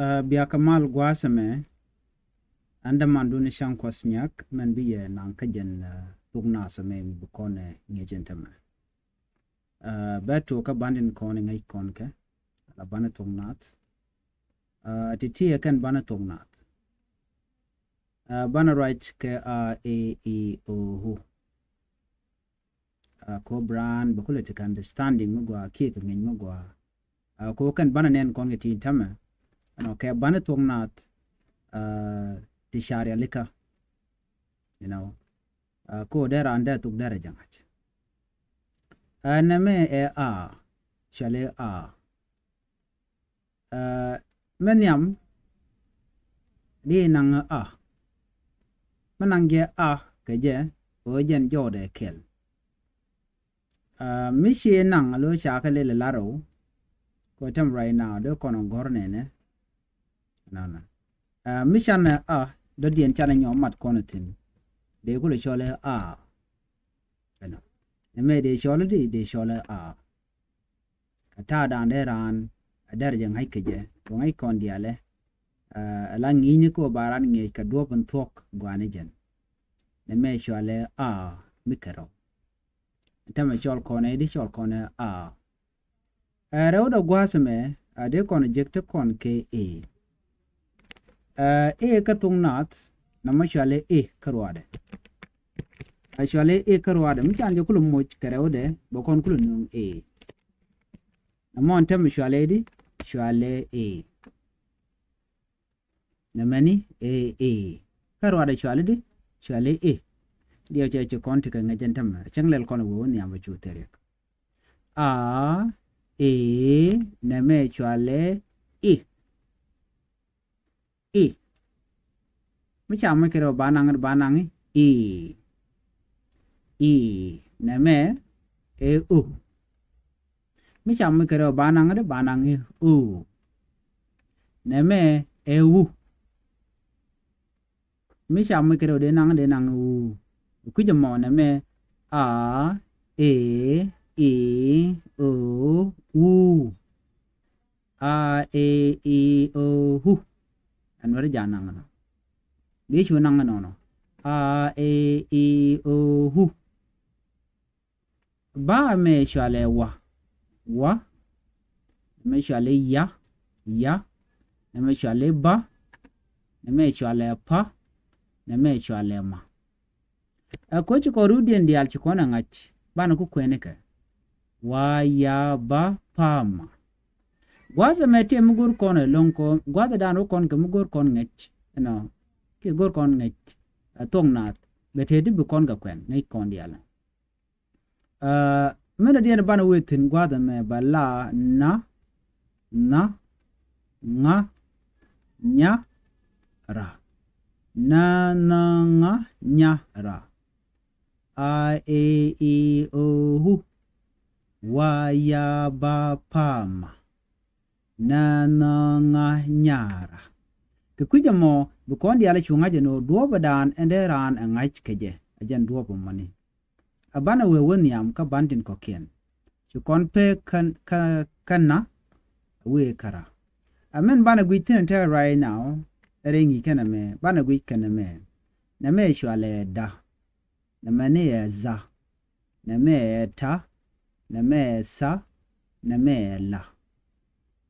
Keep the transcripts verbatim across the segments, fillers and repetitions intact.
Ɛ, bia kɛ mal gua̱a̱th ɛmɛ. Ɛn dämandun Cäŋ Kuɔth Nyak mɛn bi yɛ naŋ kä jɛn, ɛ, thok naath ɛmɛ mi bi kɔn ɛ ŋi̱eec ɛn tämɛ. Ɛ, bɛ tuɔɔk kä bandin kɔn ɛ ŋäc kɔn kɛ ala banɛ thok naath. Ɛ, ti̱ti̱ ɛ kɛn banɛ thok naath. Ɛ, banɛ ruac kɛ a, e, i, o, u. Ɛ, ko bi raan bɛ kulɛ tekɛ understanding mi gɔaa kiɛ kɛ ŋi̱eec mi gɔaa. Ɛ, ko kɛn banɛ nɛn kɔn kɛ ti tämɛ. Ɛnɔ kɛ banɛ thok naath, ɛ, ti car yalikä. You know. Ɛ, ko dee raan dee thok dee rɛ jɛ ŋa̱c. Ɛ, nɛmɛ ɛ a, cɔali a. Ɛ, mi nhiam di naŋ a. Mi naŋ jɛ a kɛ jɛ, ɣöö jɛn jɔwdɛ kɛl. Ɛ, mi ci naŋ a lo̱ ca kɛ lɛl ɛ lar ɣöö kɛ tɛm right now dee kɔn ɛ gɔ̱r nɛnɛ. Nana. Ɛ, mi canɛ a dɔ̱diɛn canɛ nyɔk mat kɔn ɛ thi̱n. Dee kulɛ cɔl ɛ a. Ɛnɔ. Nɛmɛ dee cɔl ɛ di, dee cɔl ɛ a. Ɛ ta̱a̱dan dee raan ɛ dɛr jɛ ŋa̱c kɛ jɛ kɛ ŋa̱c kɔn diaalɛ. Ɛ, ala ŋi̱i̱cni kɛ ɣöö ba raan ŋi̱eec kɛ duɔ̱ɔ̱p in thuɔ̱k gua̱a̱ni jɛn. Nɛmɛ cɔalɛ a mi kɛ rɛw. Tämɛ cɔl kɔn ɛ di cɔl kɔn ɛ a. Ɛ, rɛwdɛ gua̱a̱th ɛmɛ a dee kɔn jek ti kɔn kɛ e. Ɛ, e kä thok naath nɔmɔ cɔalɛ e kä ruaadɛ. Ɛ, cɔalɛ e kä ruaadɛ mi can jɛ kulɛ moc kɛ rɛwdɛ bɛ kɔn kulɛ nöŋ e. Nɔmɔ ɛn tämɛ cɔalɛ di cɔalɛ e. Nɛmɛni e, e. Kä ruaadɛ cɔalɛ di cɔalɛ e. Diɛw cɛ ci kɔn ti kɛ ŋäc ɛn tämɛ cäŋ lɛl kɔn wee wä nhiam bɛ cu thil riɛk. A, e, nɛmɛ cɔalɛ i. I. Mi ca moc kɛ rɛw ba naŋ, ba naŋ i. I. Nɛmɛ ɛ u. Mi ca moc kɛ rɛw ba naŋ, ba naŋ i u. Nɛmɛ ɛ u. Mi ca moc kɛ rɛw dee naŋ, dee naŋ u. Kui̱c ɛmɔ nɛmɛ a, e, i, o, u. A, e, i, o, u. Ɛn wɛr ja̱ naŋ nɔ. Bi cu naŋ nɔnɔ. A, e, i, o, u. Ba mɛ cɔalɛ wa. Wa. Mɛ cɔalɛ ya. Ya. Mɛ cɔalɛ ba. Mɛ cɔalɛ pa. Mɛ cɔalɛ ma. Ɛ koci kɔ rudiɛn diaal ci kɔn ɛ ŋa̱c banɛ ku kuɛni kɛ. Wa, ya, ba, pa, ma. Gua̱a̱th ɛmɛ tëë mi go̱r kɔn ɛ lo̱ŋ kɔ gua̱a̱th ɛ daan wä kɔn kɛ mi go̱r kɔn ŋäc. Ɛnɔ kiɛ go̱r kɔn ŋäc. Ɛ thok naath bɛ tëë ti bi kɔn kɛ kuɛn ŋäc kɔn diaal. Ɛ, mɛn a diɛn banɛ wee thi̱n gua̱a̱th ɛmɛ ba la, na, nha, ŋa, nya, ra. Na, nha, ŋa, nya, ra. A, e, i, o, u. Wa, ya, ba, pa, ma. Na, nha, ŋa, nya, ra. Kɛ kui̱c ɛmɔ bi kɔn diaal cu ŋa̱c ɛn ɣöö duɔ̱ɔ̱p ɛ daan ɛn dee raan ɛ ŋa̱c kɛ jɛ ɛ jɛn duɔ̱ɔ̱p ɛmɔni. A banɛ wee wä nhiam kä bandin kɔ̱kiɛn. Ci kɔn pek kä, kä, kä na, a wee kä ra. A min banɛ guic thi̱n te right now, ɛ rɛy ŋi̱i̱c kɛn ɛmɛ, banɛ guic kɛn ɛmɛ. Nɛmɛ cɔalɛ da. Nɛmɛ ni ɛ dha. Nɛmɛ ɛ ta. Nɛmɛ ɛ tha. Nɛmɛ ɛ la.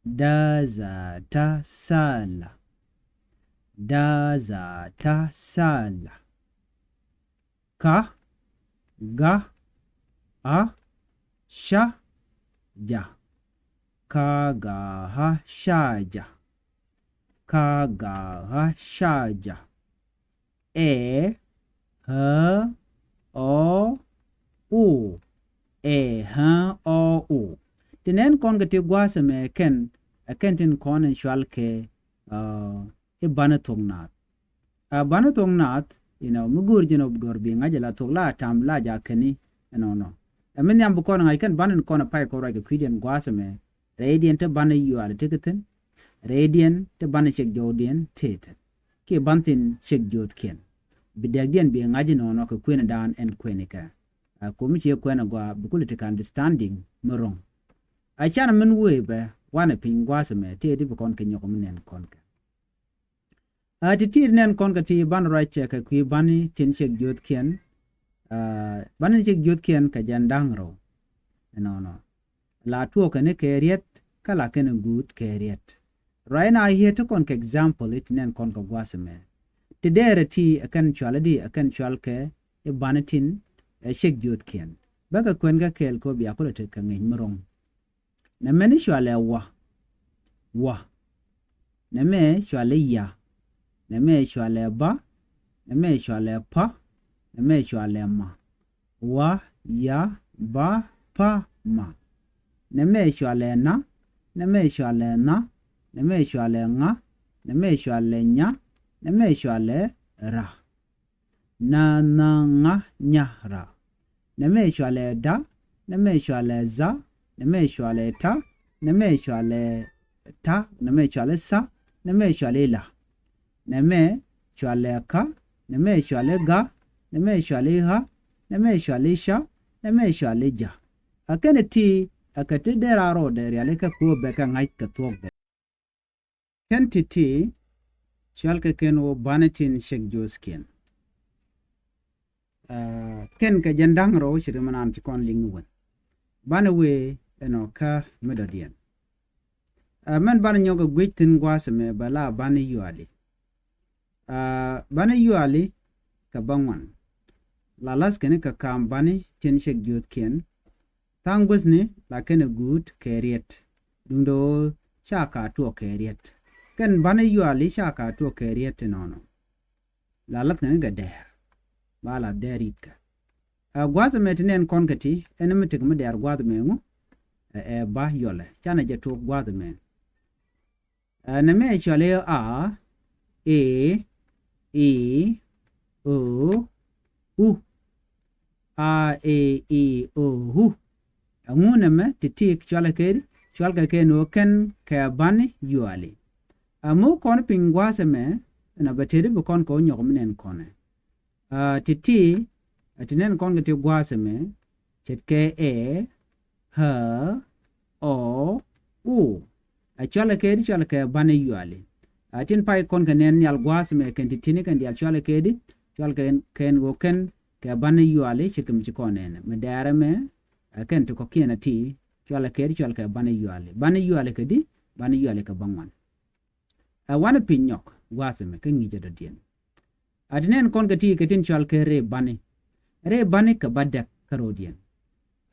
Da, dha, ta, tha, la. Da, dha, ta, tha, la. Ka, ga, a, ca, ja. Ka, ga, ha, ca, ja. Ka, ga, ha, ca, ja. Ɛ, ɣä, ɔ, u. Ɛ, ɣä, ɔ, u. Ti nɛn kɔn kɛ ti gua̱a̱th ɛmɛ ɛ kɛn, ɛ kɛn tin kɔn in cual kɛ, ɛ, i̱ banɛ thok naath. A banɛ thok naath, you know, mi go̱o̱r ji̱n ɔ bi duɔ̱r bi ŋa̱c ala thok la tam la jakäni ɛnɔnɔ. Ɛ mi nhiam bi kɔn ŋa̱c kɛn banɛ kɔn ɛ pay kɔn ruac kɛ kui̱diɛn gua̱a̱th ɛmɛ. Rɛydiɛn te banɛ yual te kɛ thi̱n. Rɛydiɛn te banɛ cɛk jɔwdiɛn te thi̱n. Kiɛ ban thi̱n cɛk jo̱o̱thkiɛn. Bi dɛkdiɛn bi ŋa̱c ɛnɔnɔ kɛ kuëndan ɛn kuënikɛ. A komi ciɛ kuɛn agɔaa bi kuli ti kɛ understanding mi ro̱ŋ. A can min wee bɛ Wanɛ piny gua̱a̱th ɛmɛ tëë ti bi kɔn kɛ nyɔk mi nɛn kɔn kɛ. Aa, ti ti nɛn kɔn kɛ ti banɛ ruac cɛ kɛ kui̱ bani tin cek jiöthkiɛn. Aa, bani tin cek jiöthkiɛn kɛ jɛn da̱ŋ rɛw. Ɛnɔnɔ. La tuɔɔkɛ ni kɛ riɛt, kä la kɛn ɛ guut kɛ riɛt. Ruac na hiɛ ti kɔn kɛ example i̱ ti nɛn kɔn kɛ gua̱a̱th ɛmɛ. Ti dɛɛrɛ ti ɛ kɛn cual i̱di ɛ kɛn cual kɛ i̱ bani tin ɛ cek jiöthkiɛn. Bäkɛ kuɛn kä kɛɛl kɛ ɣöö bia kulɛ tekɛ ŋi̱i̱c mi ro̱ŋ. Nɛmɛ ni cualɛ wa. Wa. Nɛmɛ cualɛ ya. Nɛmɛ cualɛ ba. Nɛmɛ cualɛ pa. Nɛmɛ cualɛ ma. Wa, ya, ba, pa, ma. Nɛmɛ cualɛ na. Nɛmɛ cualɛ nha. Nɛmɛ cualɛ ŋa. Nɛmɛ cualɛ nya. Nɛmɛ cualɛ ra. Na, nha, ŋa, nya, ra. Nɛmɛ cualɛ da. Nɛmɛ cualɛ dha. Nɛmɛ cualɛ ta. Nɛmɛ cualɛ ta. Nɛmɛ cualɛ tha. Nɛmɛ cualɛ la. Nɛmɛ cualɛ ka. Nɛmɛ cualɛ ga. Nɛmɛ cualɛ ha. Nɛmɛ cualɛ ca. Nɛmɛ cualɛ ja. A kɛn ti a kɛ ti dee raa rɔɔdɛ riali kä kuɔ bɛ kɛ ŋa̱c kɛ thuɔk bɛ. Kɛn ti ti cual kɛ kɛn wä bani tin cek jiöthkiɛn. Aa, kɛn kɛ jɛn da̱ŋ rɛw ci ri mi naan ci kɔn liŋ ni wän. Bani wee ɛnɔ kä mi dɔ̱diɛn. Aa, mɛn bani nyɔk kɛ guic thi̱n gua̱a̱th ɛmɛ bɛ la bani yuali. Aa, bani yuali kɛ bä ŋuan. La la̱th kɛn kɛ ka̱a̱m bani tin cek jiöthkiɛn. Tha̱a̱ŋ guäthni la kɛn ɛ guut kɛ riɛt. Duundɛ ɣöö ca ka tuɔɔk kɛ riɛt. Kɛn bani yuali ca ka tuɔɔk kɛ riɛt ti nɔnɔ. La la̱th kɛn kɛ dɛɛr. Ba la dɛɛr ri̱tkɛ. Ɛ gua̱a̱th ɛmɛ ti nɛn kɔn kɛ ti ɛn mi tek mi dɛɛr gua̱a̱th ɛmɛ ŋu. Ɛ, ɛ ba yɔlɛ canɛ jɛ tuɔɔk gua̱a̱th ɛmɛ. Ɛ, nɛmɛ cuali a, e, i, o, u. A, e, i, o, u. Ɛŋu nɛmɛ ti ti cualɛ kɛ, cualkɛ kɛ ni ɣöö kɛn kɛ bani yuali. Ɛ mi kɔn piny gua̱a̱th ɛmɛ ɛnɔ bɛ tëëdi bi kɔn kɛ wä nyɔk mi nɛn kɔnɛ. Aa, ti ti, ɛ ti nɛn kɔn kɛ ti gua̱a̱th ɛmɛ ce̱tkɛ ɛ, ɛ, ɔ, u. Ɛ cualɛ kɛ di cualɛ kɛ bani yuali. Aa, tin pay kɔn kɛ nɛn nhial gua̱a̱th ɛmɛ kɛn ti tini kɛn diaal cualɛ kɛ di cualɛ kɛ kɛn ɣöö kɛn kɛ bani yuali ce̱tkɛ mi ci kɔn nɛn mi dɛɛrɛ mɛ. Ɛ kɛn ti kɔ̱kiɛn ɛ ti cualɛ kɛ di cualɛ kɛ bani yuali. Bani yuali kɛ di, bani yuali kɛ bä ŋuan. Ɛ wanɛ piny nyɔk gua̱a̱th ɛmɛ kä ŋi̱i̱cɛ dɔ̱diɛn. A ti nɛn kɔn kɛ ti kɛ tin cual kɛ rɛy bani. Rɛy bani kɛ bädäk kä ro̱diɛn.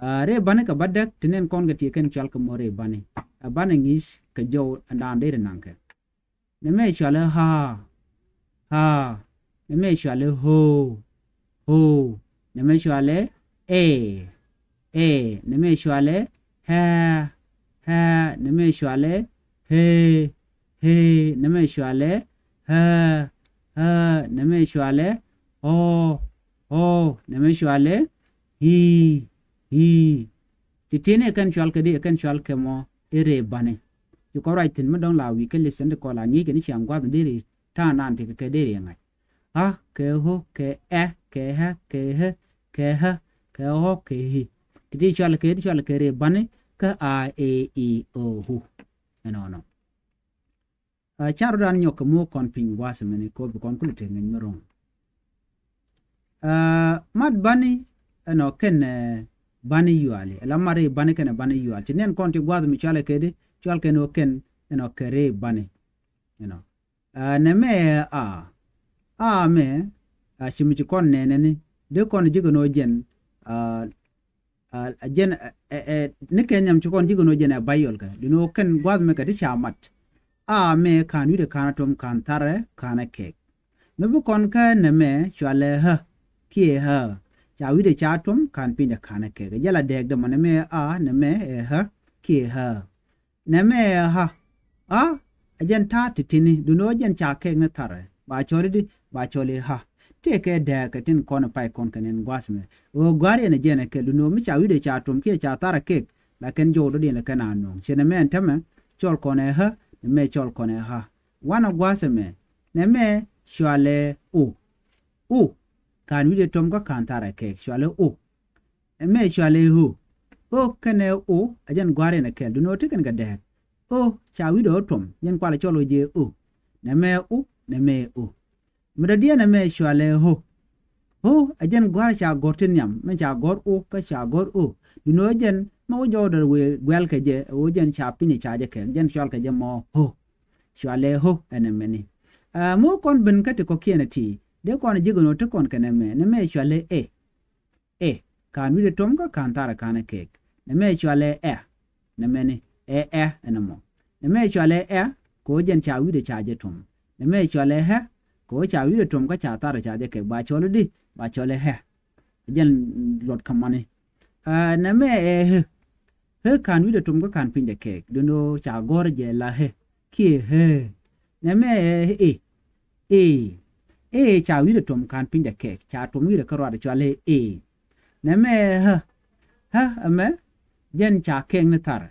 A rɛy bani kɛ bädäk ti nɛn kɔn kɛ ti kɛn cual kɛ mɔ rɛy bani. A banɛ ŋi̱i̱c kɛ jɔw ɛn da̱a̱n deri naŋkɛ. Nɛmɛ cualɛ ɣaa. Ɣaa. Nɛmɛ cualɛ ɣöö. Ɣöö. Nɛmɛ cualɛ ɛ. Ɛ. Nɛmɛ cualɛ ɣɛɛ. Ɣɛɛ. Nɛmɛ cualɛ ɣee. Ɣee. Nɛmɛ cualɛ ɣɛɛ. Ɣɛɛ. Nɛmɛ cualɛ ɣɔɔ. Ɣɔɔ. Nɛmɛ cualɛ ɣii. Ɣii. Ti tiɛni ɛ kɛn cual kɛ di ɛ kɛn cual kɛ mɔ i̱ rɛy bani. Ci kɔn ruac thi̱n mi dɔ̱ŋ la wi̱i̱ kä listen ti kɔn la ŋi̱i̱c kɛ ni ciaŋ gua̱th deri ta̱a̱ naan ti kɛ kɛ deri ɛ ŋa̱c. Ɣä kɛ ɣö kɛ ɛ kɛ ɣä kɛ ɣä kɛ ɣä kɛ ɣä kɛ ɣi. Ti ti cual kɛ ti cual kɛ rɛy bani kä a, e, i, o, u. Ɛnɔnɔ. Aa, ca rɔ̱dan nyɔk kɛ mo̱o̱k kɔn piny gua̱a̱th mɛni kɛ ɣöö bi kɔn kulɛ tek ŋi̱ny mi ro̱ŋ. Aa, mat bani ɛnɔ kɛnɛ bani yuali. Ɛla mat rɛy bani kɛnɛ bani yuali. Ti nɛn kɔn ti gua̱a̱th mi cualɛ kɛ di cual kɛn ɣöö kɛn ɛnɔ kɛ rɛy bani. Ɛnɔ. Aa, nɛmɛ ɛ a. A mɛ, a ci mi ci kɔn nɛnɛ ni dee kɔn ji̱ kɛn ɣöö jɛn. Aa, a jɛn ɛ, ɛ, ɛ, ni kɛ nhiam ci kɔn ji̱ kɛn ɣöö jɛn ɛ bayɔl kɛ duundɛ ɣöö kɛn gua̱a̱th mɛ kɛ ti ca mat. A mɛ ka̱n wi̱cdɛ ka̱n a tom ka̱n tharɛ ka̱n a kɛɛk. Mi bi kɔn kä nɛmɛ cualɛ ɣä kiɛ ɣä. Ca wi̱cdɛ ca tom ka̱n pinydɛ ka̱n a kɛɛk. Jɛ la dɛɛk dämɔ nɛmɛ a nɛmɛ ɛ ɣä kiɛ ɣä. Nɛmɛ ɛ ɣä. A ɛ jɛn ta̱a̱ ti tini duundɛ ɣöö jɛn ca kɛɛk ni tharɛ ba cɔl i̱di ba cɔl i̱ ɣä. Tëëkɛ dääk kɛ tin kɔn pay kɔn kɛ nɛn gua̱a̱th mɛ ɣöö gua̱a̱r yɛn ɛ jɛn ɛ kɛl duundɛ ɣöö mi ca wi̱cdɛ ca tom kiɛ ca tharɛ kɛɛk. La kɛn jɔw dɔ̱diɛn ɛ kɛn a nööŋ cɛ nɛmɛ ɛn tämɛ cɔl kɔn ɛ ɣä. Nɛmɛ cɔl kɔn ɛ ɣä. Wanɛ gua̱a̱th ɛmɛ nɛmɛ cualɛ o. O. Ka̱n wi̱cdɛ tom kä ka̱n tharɛ kɛɛk cualɛ o. Ɛmɛ cualɛ ɣöö. Ɣöö kɛnɛ ɣöö ɛ jɛn gua̱a̱r yɛn ɛ kɛl duundɛ ɣöö ti kɛn kɛ dääk. O ca wi̱cdɛ ɣä tuɔ̱m, jɛn kualɛ cɔl ɣä jɛ o. Nɛmɛ u, nɛmɛ o. Mi dɔ̱diɛn ɛmɛ cɔalɛ ɣö. Ɣö ɛ jɛn gua̱a̱r ca gɔ̱r ti nhiam, mɛ ca gɔ̱r o kä ca gɔ̱r o. Duundɛ ɣöö jɛn mɛ wä jɔwdɛ wëë guɛ̈l kɛ jɛ, ɣöö jɛn ca piny ca jɛ kɛ, jɛn cɔal kɛ jɛ mɔ ɣö. Cɔalɛ ɣö ɛn ɛmɛni. Ɛ, mi wä kɔn ben kä ti kɔ̱kiɛn ɛ ti, dee kɔn ji̱ gɛ nɔ ti kɔn kɛ nɛmɛ, nɛmɛ cɔalɛ ɛ. Ɛ, ka̱n wi̱cdɛ tuɔ̱m kä ka̱n tharɛ ka̱n ɛ kɛɛk. Nɛmɛ cɔalɛ ɛ. Nɛmɛni, ɛ, ɛ, ɛn ɛmɔ. Nɛmɛ cɔalɛ ɛ, kɛ ɣöö jɛn ca wi̱cdɛ ca jɛ tuɔ̱m. Nɛmɛ cɔalɛ ɛ, kɛ ɣöö ca wi̱cdɛ tuɔ̱m kä ca tharɛ ca jɛ kɛɛk. Ba cɔl i̱di, ba cɔl ɛ ɛ. Jɛn luɔt kä mani. Ɛ, nɛmɛ ɛ ɣä. Ɣä ka̱n wi̱cdɛ tuɔ̱m kä ka̱n piny jɛ kɛɛk. Duundɛ ɣöö ca gɔ̱r jɛ la ɣä. Kiɛ ɣä. Nɛmɛ ɛ ɛ. Ɛ. Ɛ ca wi̱cdɛ tuɔ̱m ka̱n piny jɛ kɛɛk. Ca tuɔ̱m wi̱cdɛ kä ruaadɛ cɔalɛ ɛ. Nɛmɛ ɛ ɣä. Ɣä ɛmɛ. Jɛn ca kɛɛk ni tharɛ.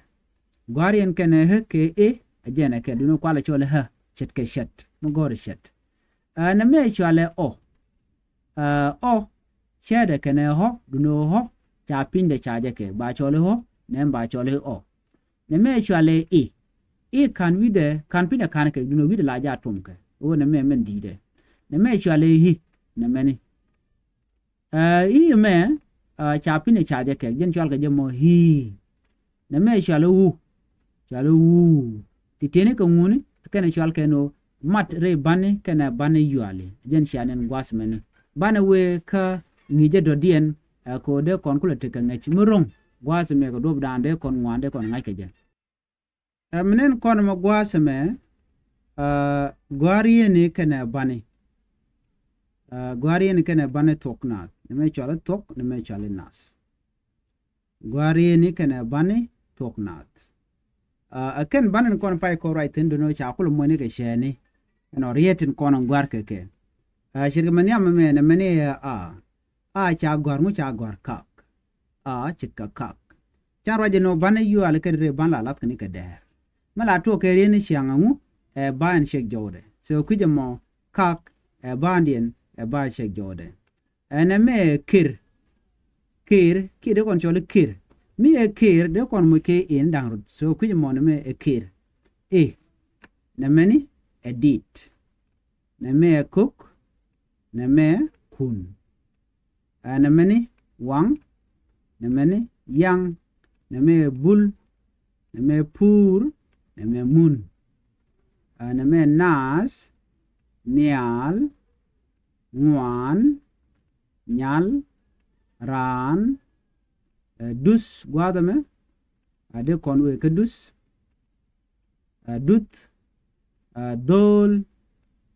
Gua̱a̱r yɛn kɛnɛ ɣä kɛ ɛ. Ɛ jɛn ɛ kɛ duundɛ kualɛ cɔl ɛ ɣä. Ce̱tkɛ ce̱t. Mi gɔ̱r ɛ ce̱t. Ɛ, nɛmɛ cɔalɛ ɔ. Ɛ, ɔ. Cɛɛtdɛ kɛnɛ ɣä, duundɛ ɣä, ca pinydɛ ca jɛ kɛ, ba cɔl i̱ ɣä, nɛmɛ ba cɔl i̱ ɔ. Nɛmɛ cɔalɛ i̱. I̱ ka̱n wi̱cdɛ, ka̱n pinydɛ ka̱n kɛ, duundɛ wi̱cdɛ la jɛ a tuɔ̱m kɛ. Ɣöö nɛmɛ mɛn di̱i̱tdɛ. Nɛmɛ cɔalɛ i̱, nɛmɛni. Ɛ, i̱ mɛ, ɛ, ca pinydɛ ca jɛ kɛ, jɛn cɔal kɛ jɛ mɔ i̱. Nɛmɛ cɔalɛ wu. Cɔalɛ wu. Ti tiɛni kɛ ŋuni, kɛnɛ cɔal kɛn ɣöö mat rɛy bani kɛnɛ bani yuali. Jɛn cia nɛn gua̱a̱th mɛni. Banɛ wëë kä ŋi̱i̱cä dɔ̱diɛn, ɛ, kɛ ɣöö dee kɔn kulɛ tekɛ ŋäc mi ro̱ŋ. Gua̱a̱th mɛ kɛ duɔ̱pdan dee kɔn ŋuan dee kɔn ŋa̱c kɛ jɛ. Ɛ, mi nɛn kɔn mɛ gua̱a̱th mɛ, ɛ, gua̱a̱r yiëëni kɛnɛ bani. Ɛ, gua̱a̱r yiëëni kɛnɛ bani thuɔ̱k naath. Nɛmɛ cɔal i̱ thuɔ̱k, nɛmɛ cɔal i̱ naath. Gua̱a̱r yiëëni kɛnɛ bani thuɔ̱k naath. Ɛ, ɛ kɛn bani ni kɔn pay kɔn ruac thi̱n, duundɛ ɣöö ca kulɛ muɔ̱cni kɛ cɛɛni. Ɛnɔ riet tin kɔn in gua̱a̱r kɛ kɛ. Ɛ, ce̱tkɛ mɛ nhiam mɛ nɛmɛni ɛ a. A ca gɔ̱a̱r, ŋu ca gɔ̱a̱r? Kak. A ce̱tkɛ kak. Can ruac ɛn ɣöö bani yuali kɛn rɛy ban la la̱thkɛ ni kɛ dɛɛr. Mi la tuɔɔk kɛ riet ni ciaŋ ɛŋu, ɛ ba in cɛk jɔwdɛ. So kui̱c ɛmɔ kak, ɛ bandiɛn, ɛ ba cɛk jɔwdɛ. Ɛn ɛmɛ ɛ ker. Ker, kiɛ dee kɔn cɔl i̱ ker. Mi ɛ ker, dee kɔn moc kɛ in da̱ŋ rot. So kui̱c ɛmɔ nɛmɛ ɛ ker. I̱. Nɛmɛni ɛ dit. Nɛmɛ ɛ kök. Nɛmɛ ɛ kun. Ɛ nɛmɛni waŋ. Nɛmɛni yaŋ. Nɛmɛ ɛ bul. Nɛmɛ ɛ puur. Nɛmɛ ɛ mun. Ɛ nɛmɛ ɛ naath. Nhial. Ŋuan. Nyal. Raan. Ɛ duth gua̱a̱th ɛmɛ. A dee kɔn wëë kä duth. Ɛ duth. Ɛ dho̱o̱l.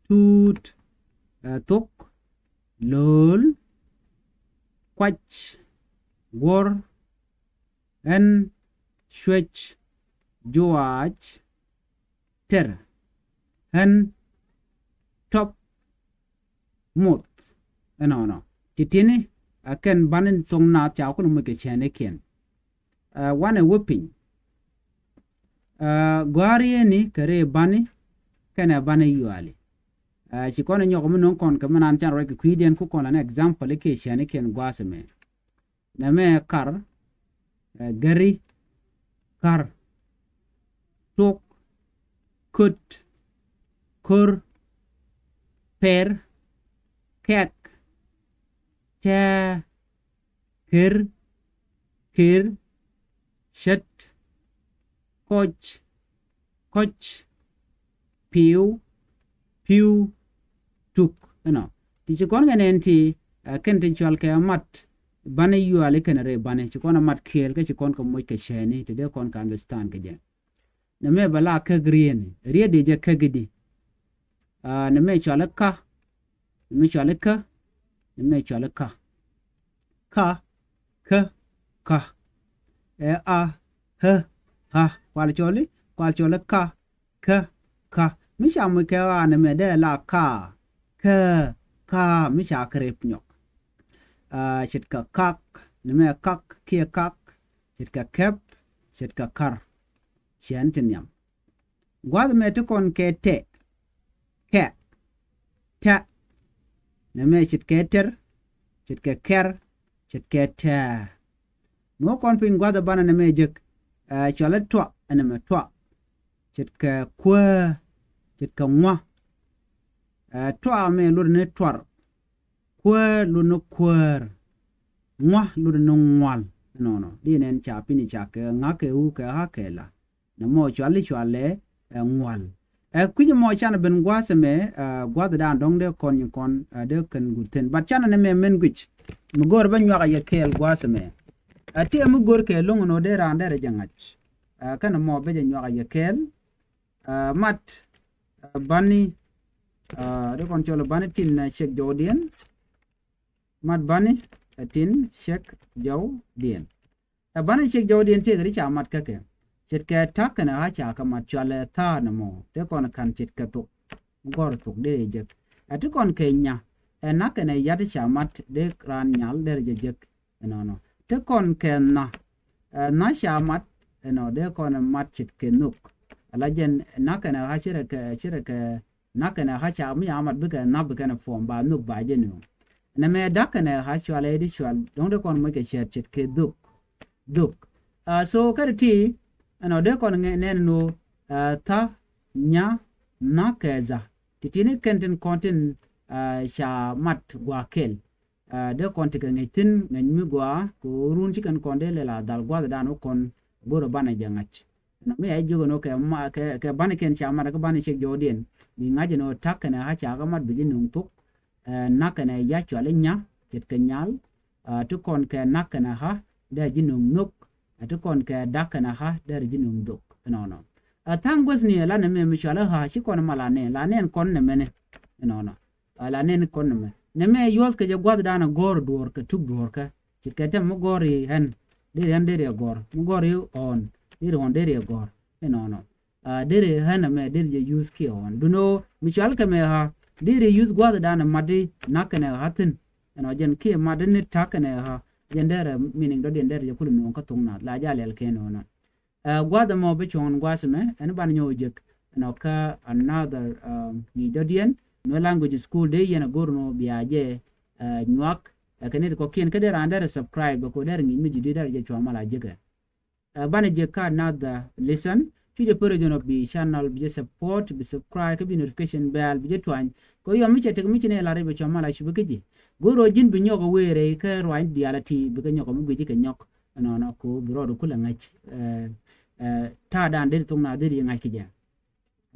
Tuut. Ɛ thok. Lo̱o̱l. Kuac. Guɔ̱r. Ɣän. Cuec. Juaac. Tɛr. Ɣän. Tɔp. Muth. Ɛnɔnɔ. Ti tiɛni, ɛ kɛn bani thuɔ̱k naath ca kulɛ moc kɛ cɛɛnikiɛn. Ɛ wanɛ wä piny. Ɛ gua̱a̱r yiëëni kɛ rɛy bani kɛnɛ bani yuali. Ɛ ci kɔn ɛ nyɔk mi no̱o̱ŋ kɔn kɛ mi naan can ruac kɛ kui̱diɛn ku kɔn la ni example kiɛ cɛɛnikiɛn gua̱a̱th ɛmɛ. Nɛmɛ kar, ɛ gäri, kar, tok, köt, kör, per, kɛk, tɛɛ, ker, ker, cät, kɔc, kɔc, pi̱w, pi̱w, tuk. Ɛnɔ ti ci kɔn kɛ nɛn ti, ɛ kɛn ti cɔal kɛ mat bani yuali kɛnɛ rɛy bani, ci kɔn ɛ mat kiɛɛl kä ci kɔn kɛ moc kɛ cɛɛni ti dee kɔn kɛ understand kɛ jɛ. Nɛmɛ bɛ la käk riet ni, riet di jɛ käk di. Ɛ nɛmɛ cɔal i̱ ka. Nɛmɛ cɔal i̱ kä. Nɛmɛ cɔal i̱ ka. Ka, kä, ka. Ɛ a, ɣä, ɣa. Kual cɔl i̱, kual cɔl i̱ ka, kä, ka. Mi ca moc kɛ ɣa nɛmɛ dee la ka, kä, ka. Mi ca kɛ rep nyɔk. Ɛ ce̱tkɛ kak, nɛmɛ kak kiɛ kak. Ce̱tkɛ kɛp, ce̱tkɛ kar. Cɛn ti nhiam. Gua̱th mɛ ti kɔn kɛ tɛ, kɛ, tɛ. Nɛmɛ ce̱tkɛ tɛr, ce̱tkɛ kɛr, ce̱tkɛ tɛɛ. Mi wä kɔn piny gua̱th ɛ banɛ nɛmɛ jek, ɛ cɔal i̱ tua, ɛ nɛmɛ tua. ce̱tkɛ kuäär, ce̱tkɛ ŋua̱. Ɛ, tuaar mɛ lotdɛ ni tuar. Kuäär lotdɛ ni kuäär. Ŋua̱ lotdɛ ni ŋual. Ɛnɔnɔ di nɛn ca piny ca kɛ ŋa̱ kɛ wu kɛ ɣa̱ kɛ la. Nɛ mɔ cuali cualɛ, ɛ, ŋual. Ɛ, kui̱c mɔ canɛ ben gua̱a̱th ɛmɛ, ɛ, gua̱a̱th dan dɔ̱ŋ dee kɔn nyi kɔn, ɛ, dee kɛn guth thi̱n. But canɛ ni mɛ min guic mi go̱o̱r bä nyuak a yɛ kɛɛl gua̱a̱th ɛmɛ. Ɛ, ti ɛmi go̱o̱r kɛ lo̱ŋ ɛn ɣöö dee raan derɛ jɛ ŋa̱c. Ɛ, kɛnɛ mɔ bä jɛ nyuak a yɛ kɛɛl. Ɛ, mat, ɛ, bani, ɛ, dee kɔn cɔl bani tin, ɛ, cek jɔwdiɛn. Mat bani, ɛ, tin cek jɔwdiɛn. Ɛ, bani cek jɔwdiɛn tëëkɛ ti ca mat kä kɛ. Ce̱tkɛ ta̱k kɛnɛ ɣa̱ ca kɛ mat cualɛ tha̱a̱r nɛ mɔ. Dee kɔn ka̱n ce̱tkɛ thok. Gɔ̱r thok dee jek. Ɛ, ti kɔn kɛ nya. Ɛ, na̱k kɛnɛ ya̱t ti ca mat dee raan nyal derɛ jɛ jek. Ɛnɔnɔ. Ti kɔn kɛ na̱. Ɛ, na̱ ca mat. Ɛnɔ dee kɔn mat ce̱tkɛ nhök. Ala jɛn na̱k kɛnɛ ɣa̱ cirɛ kɛ, cirɛ kɛ Na̱k kɛnɛ ɣa̱ ca mi ca mat bikɛ na̱p bikɛn puɔ̱m ba nhök ba jɛ nööŋ. Nɛmɛ da̱k kɛnɛ ɣa̱ cual ɛ di cual dɔ̱ŋ dee kɔn moc kɛ cɛɛt ce̱tkɛ dhök. Dhök. Ɛ, so kä ti ti ɛnɔ dee kɔn ŋɛ nɛn ni ɣöö, ɛ, tha̱, nya, na̱k kɛ dha. Ti ti ni kɛn tin kɔn tin, ɛ, ca mat gua̱a̱ kɛl. Ɛ, dee kɔn ti kɛ ŋäc thi̱n ŋäc mi gɔaa kɛ ɣöö run ci kɛn kɔn dee lɛl a dhal gua̱thdan wä kɔn go̱rɛ banɛ jɛ ŋa̱c. Nɔ mi a jiök ɛn ɣöö kɛ ma, kɛ, kɛ banikiɛn ca mat kä bani cek jɔwdiɛn. Bi ŋa̱c ɛn ɣöö ta̱k kɛnɛ ɣa̱ ca kɛ mat bi ji̱ nöŋ thok. Ɛ, na̱k kɛnɛ ya̱ cuali nya ce̱tkɛ nyal. Ɛ, ti kɔn kɛ na̱k kɛnɛ ɣa̱ dee ji̱ nöŋ nhök. Ɛ, ti kɔn kɛ da̱k kɛnɛ ɣa̱ dee ji̱ nöŋ dhök. Ɛnɔnɔ. Ɛ, tha̱a̱ŋ guäthni ɛ la nɛmɛ mi cuali ɣa̱ ci kɔn ma la nɛn, la nɛn kɔn nɛmɛnɛ. Ɛnɔnɔ. Ɛ, la nɛn kɔn nɛmɛ. Nɛmɛ yuɔth kɛ jɛ gua̱thdan ɛ gɔ̱r duɔ̱ɔ̱r kɛ tuk duɔ̱ɔ̱r kɛ. Ce̱tkɛ tɛm mi gɔ̱r i̱ ɣän. Deri ɣän deri ɛ gɔ̱r. Mi gɔ̱r i̱ ɣɔ̱ɔ̱n. Deri ɣɔ̱ɔ̱n deri ɛ gɔ̱r. Ɛnɔnɔ. Ɛ, deri ɣän ɛmɛ deri jɛ yuth kiɛ ɣɔ̱ɔ̱n. Dunɛ ɣöö mi cual kɛ mɛ ɣa̱. Deri yuth gua̱thdan ɛ mat di na̱k kɛnɛ ɣa̱ thi̱n. Ɛnɔ jɛn kiɛ mat di ni ta̱k kɛnɛ ɣa̱. Jɛn derɛ meaning dɔ̱diɛn derɛ jɛ kul nuɔ̱ɔ̱ŋ kä thok nath. La jɛ a lɛl kɛn ɣöö nɔ. Ɛ, gua̱a̱th ɛmɔ bi cuɔ̱ŋ gua̱a̱th ɛmɛ ɛn banɛ nyɔk jek. Ɛnɔ kä another, um, ŋi̱i̱c dɔ̱diɛn. Nuer language school dee yɛn a go̱r nɔ bia jɛ, ɛ, nyuak. Ɛ, kɛ nɛy ti kɔ̱kiɛn kä dee raan derɛ subscribe bɛ kɛ ɣöö derɛ ŋi̱i̱c mi ji̱ di̱t derɛ jɛ cuam mal a jekɛ. Ɛ, banɛ jek kä another lesson. Cu jɛ pär jɔn ɔ bi channel bi jɛ support, bi subscribe kä bi notification bell bi jɛ tuany. Kɛ ɣöö yɔm mi cɛ tek mi ci nɛy lar i̱ bɛ cuam mal a cup kä ji̱. Go̱r ɣöö ji̱n bi nyɔk a weerɛ kä ruany diaal a ti bikɛ nyɔk a mi guic kɛ nyɔk. Ɛnɔnɔ ko bi rɔɔd kulɛ ŋäc, ɛ, ɛ, ta̱a̱dan deri thok na deri ŋa̱c kɛ jɛ.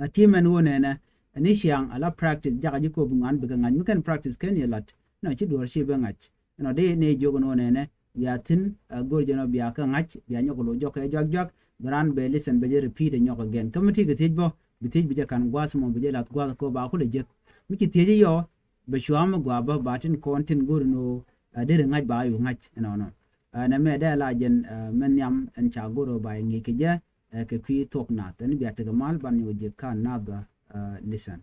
Ɛ, ti mɛn ɣöö nɛnɛ ɛn i̱ ciaŋ ala practice jakä ji̱ kop bi ŋuan bikɛ ŋa̱c mi kɛn practice kɛn yɛ la̱t. Ɛnɔ ci duɔ̱ɔ̱r ci bɛ ŋa̱c. Ɛnɔ dee ni jiök ɛn ɣöö nɛnɛ bia thi̱n, ɛ, go̱r jɛn ɔ bia kɛ ŋa̱c bia nyɔk lo̱c jɔk kɛ juak juak. Bi raan bɛ listen bɛ jɛ repeat ɛ nyɔk again. Kä mi ti kɛ thiec bä bi thiec bi jɛ ka̱n gua̱a̱th mɔ bi jɛ la̱th gua̱a̱th kop ba kulɛ jek. Mi ci thiec i̱ yɔ bɛ cuam mi gɔaa bä ba tin kɔn tin go̱r ɛn ɣöö, ɛ, deri ŋa̱c ba yu ŋa̱c ɛnɔnɔ. Ɛ, nɛmɛ dee la jɛn, ɛ, mɛ nhiam ɛn ca go̱r ɣöö ba yɛ ŋi̱i̱c kɛ jɛ, ɛ, kɛ kui̱ thuɔ̱k nath. Ɛn bia tekɛ mal ban nyɔk jek kä another, ɛ, lesson.